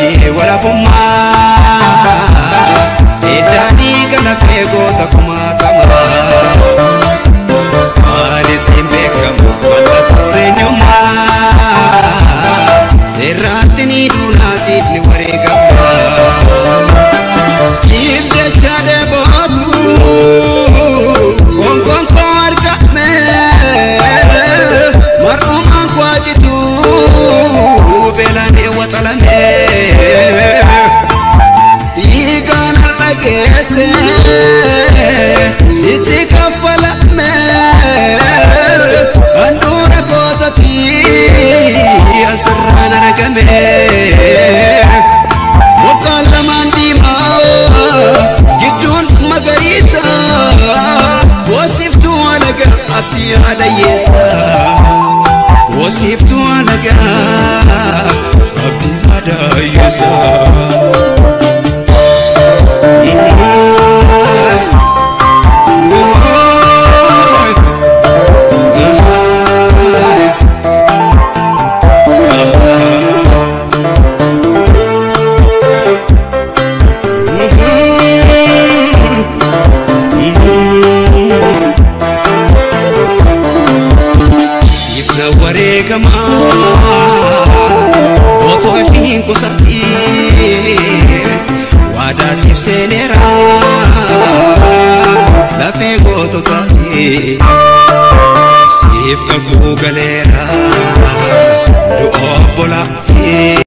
Ijji walabummaa iddaanii galafee goota kumaatamaa Kan ittiin beekamu mallattoo eenyummaa Seerraatti ni duunaa siif ni wareegama Siif jecha dheebootu konkoon koo argame mar'umaan kwaacitu beelaan waxalame Dhiigaan har'a geesse sitti kaffalame handhuura kootati asirraan argame Mukaan lamaan diimaa gidduun magariisa Boosiftuu alagaa ati yaada yeessa Boosiftuu alagaa abdii yaada yeessa. Otoo ifiin qusatiin waadaa siif seeneera lafee goototaati siif kakuu galeera du'a obbolaati.